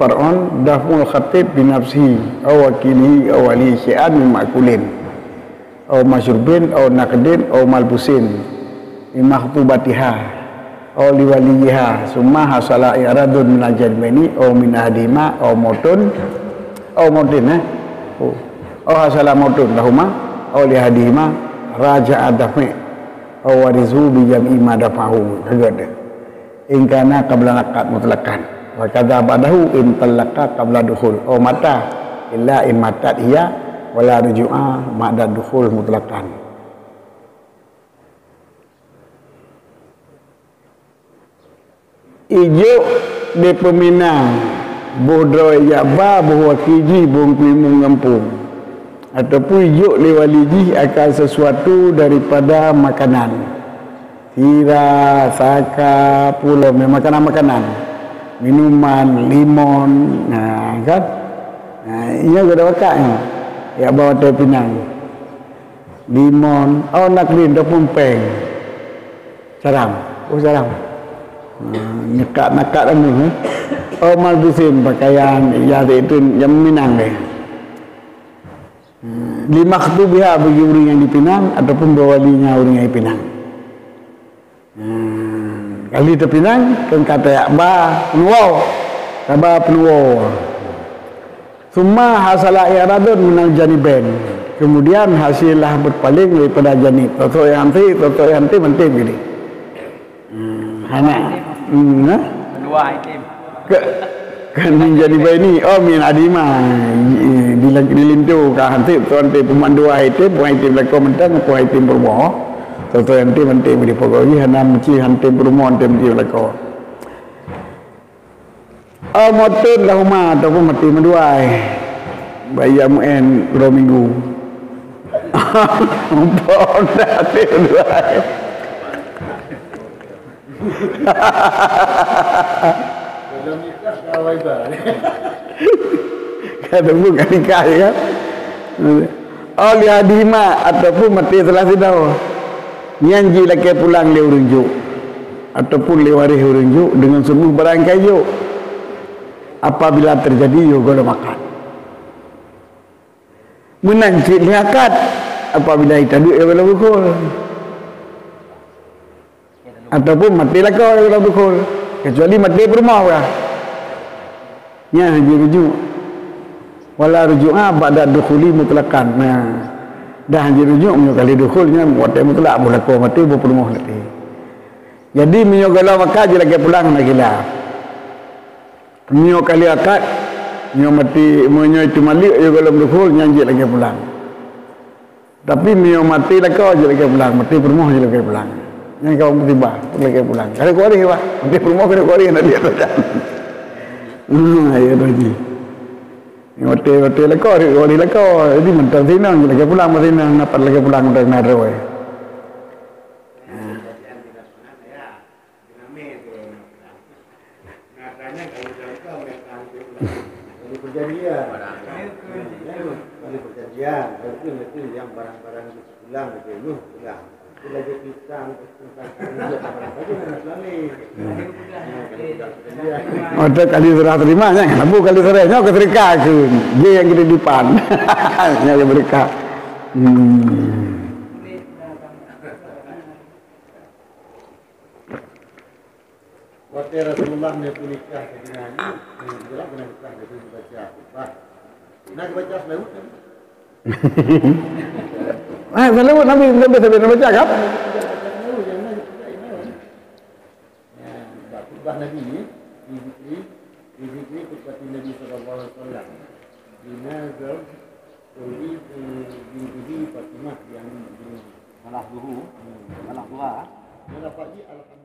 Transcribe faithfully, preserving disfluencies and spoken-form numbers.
Far'un daf'ul khatib bi nafsihi, aw wakilihi, aw wali syai'an min ma'kulin, aw masyrubin, aw naqdin, aw malbusin, min makhtubatiha, aw liwaliyiha, summa hasala i'radun minal janibaini, aw min ahadihima, aw mautun, aw mautin, eh? Oh. Aw hasala mautun lahuma, aw li ahadihima, raja'a daf'i, aw warithuhu bi jam'i ma dafa'ahu. Ka gét. In kana qabla naqad mutlaqan, wa kadza ba'dahu in talaqa qabla dukhul, aw mata, illa in matat hiya, wa la ruju'a ba'da dukhul mutlaqan. Ijok di peuminang, boh droe jak ba, boh waki jih, boh kuimu ngon pung, ataupun ijok lé wali jih akan sesuatu daripada makanan. Sira, saka, pulom, makanan-makanan. Minuman, limon, ha, kan? Ha, iya geuda wakak nyoe. Yak ba watée pinang. Limon, oh, naqdin ataupun péng. Saram. Oh, saram. Ha, nyekat-nakat anu, eh. Oh, malbusin, pakaian, ya, itu yang minang deh. Li makhtubiha bagi ureuëng nyang dipinang ataupun bak walinya ureuëng nyang dipinang. Hmm, kali teupinang, keu ka tajak ba peunuwoe, ka ba peunuwoe. Summa hasala i'radun minal janibain. Kemudian hasillah berpaling daripada janib. Sosok nyang hanté, sosok nyang hanté, mantém gini. Hmm, hana. Hmm, ha? Dua item. Ke, kan min janibaini, oh, min ahadihima. Di, di, di linto ka hanté, tu hanté peuman dua item, peuman item lakoe mantong, peuman item peurumoh. Toto hanté, hanté beri pokok lagi, hana mesti hanté peurumoh, hanté mesti lakoe. Oh, mautun lahuma, ataupun maté meudua. Bayi M N, dua minggu. Ampun, dah hanté meudua. Kata pun ka nikah, ya kan? Aw li ahadihima, ataupun maté salah sidroe. Nyan jilakée pulang lé ureuëng jok, ataupun lé waréh ureuëng jok deungon seumeubeuh barang ka ijok. Apabila teujadi yoh gohlom akad. Meunan cit lé akad, apabila ita duek yoh gohlom dukhul. Ataupun maté lakoe gohlom dukhul, kecuali maté peurumoh ka. Nyan hana rujuk. Wala ruju'a ba'da dukhuli mutlaqan. Nah, dah hana rujuk meunyoe kali dukhul nyan watée mutlak, boh lakoe maté, boh peurumoh maté. Jadi meunyoe gohlom akad jilakée pulang hana khilaf. Meunyoe kali akad, meunyoe maté, meunyoe itu malik, ya gohlom dukhul, nyan jilakée pulang. Tapi meunyoe maté lakoe jilakée pulang, maté peurumoh jilakée pulang. Nyan ka musibah, jilakée pulang. Kada kuaréh bah, maté peurumoh kada kuaréh nak lihat saja. Hmm, ya tadi. Maté, maté lakoe, kada kuaréh lakoe. Jadi mantong sinong jilakée pulang, maté sinong dapat lakée pulang mantong na droe. Kali perjanjian. Kali perjanjian. Itu, itu yang barang-barang itu pulang, itu, itu pulang. Itu lagi pisang, pisang, itu barang-barang itu mana pulang ni? Nah, kali perjanjian. Oh, tu kali serah terima, nyan. Lampu kali serah, nyoe keu serika keu. Dia yang kita dipan. Nyoe keu serika. Hmm. Watée Rasulullah meunyoe peunikah Saidina Ali, eh, jeulaih keunan nikah Nabi baca khutbah. Na geubaca seulaweuet kan? Ah, seulaweuet Nabi, Nabi sampai baca kan? Ya, bak khutbah Nabi ni, di zikri, di zikri khutbah Nabi sallallahu alaihi wasallam. Di nazar, di, di, di, di Fatimah yang di, di. Salah duhu, salah dua. Dia dapat di al-